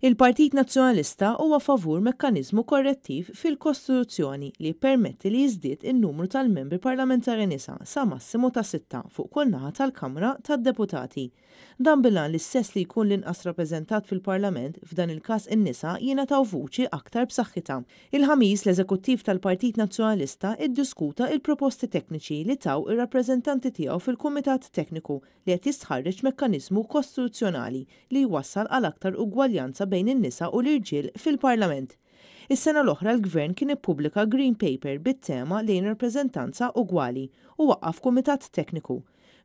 Il-Partit Nazzjonalista huwa favur mekkaniżmu korrettiv fil-Kostituzzjoni li jippermetti li jiżdied in-numru tal-membri parlamentari nisa sa massimu ta' sitta fuq kull naħa tal-Kamra tad-Deputati. Dan bil-għan li s-sess li jkun l-inqas rappreżentat fil-Parlament, f'dan il-każ in-nisa, jingħataw vuċi aktar b'saħħitha. Il-Ħamis, l-Eżekuttiv tal-Partit Nazzjonalista iddiskuta il-proposti tekniċi li taw ir-rappreżentanti tiegħu fil-Kumitat Tekniku li qed jistħarreġ mekkaniżmu kostituzzjonali li jwassal għal aktar ugwaljanza bejn in-nisa u l-irġiel fil-Parlament. Is-sena l-oħra l-Gvern kien ippubblika Green Paper bit-tema lejn rappreżentanza ugwali u waqqaf kumitat tekniku.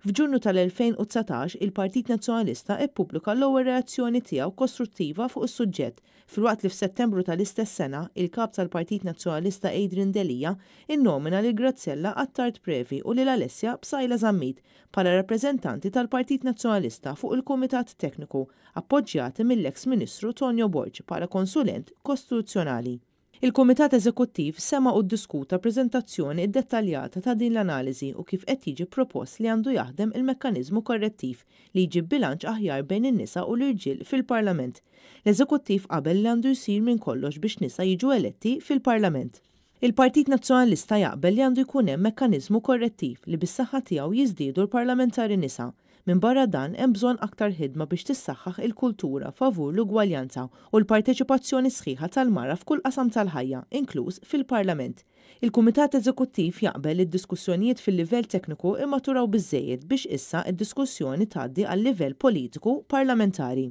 F'Ġunju tal-2019 il-Partit Nazzjonalista ippubblika l-ewwel reazzjoni tiegħu kostruttiva fuq is-suġġett filwaqt li f'Settembru tal-istess sena il-Kap tal-Partit Nazzjonalista Adrian Delia innomina lil Graziella Attard Previ u lil Alessia Psaila Zammit bħala rappreżentanti tal-Partit Nazzjonalista fuq il-Kumitat Tekniku, appoġġjati mill-eks Ministru Tonio Borg bħala konsulent kostituzzjonali. Il-Kumitat Eżekuttiv sema' u ddiskuta preżentazzjoni ddettaljata ta' din l-analiżi u kif qed jiġi propost li għandu jaħdem il-mekkaniżmu korrettiv li jġib bilanċ aħjar bejn in-nisa u l-irġiel fil-Parlament. L-Eżekuttiv qabel li għandu jsir minn kollox biex nisa jiġu eletti fil-Parlament. Il-Partit Nazzjonalista jaqbel li għandu jkun hemm mekkaniżmu korrettiv li bis-saħħa tiegħu jiżdiedu l-parlamentari nisa. Minbarra dan hemm bżonn aktar ħidma biex tissaħħaħ il-kultura favur l-ugwaljanza u l-parteċipazzjoni sħiħa tal-mara f'kull qasam tal-ħajja, inkluż fil-Parlament. Il-Kumitat Eżekuttiv jaqbel li d-diskussjonijiet fil-livell tekniku immaturaw biżżejjed biex issa d-diskussjoni tgħaddi għal-livell politiku parlamentari.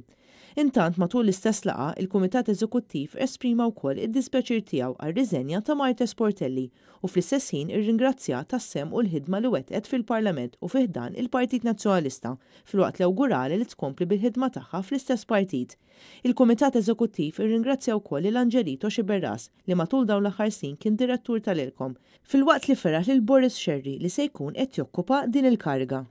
Intant matul l-istess laqgħa, il-Kumitat Eżekuttiv esprima wkoll id-dispjaċir tiegħu għar-riżenja ta' Marthese Portelli u fl-istess ħin irringrazzjaha tas-sehem u l-ħidma li wettqet fil-Parlament u fi ħdan il-Partit Nazzjonalista filwaqt li awguralha li tkompli bil-ħidma tagħha fl-istess partit. Il-Kumitat Eżekuttiv irringrazzja wkoll lil Angelito Sciberras li matul dawn l-aħħar snin kien direttur tal-Elcom filwaqt li feraħ lil Boris Scerri li se jkun qed jokkupa din il-kariga.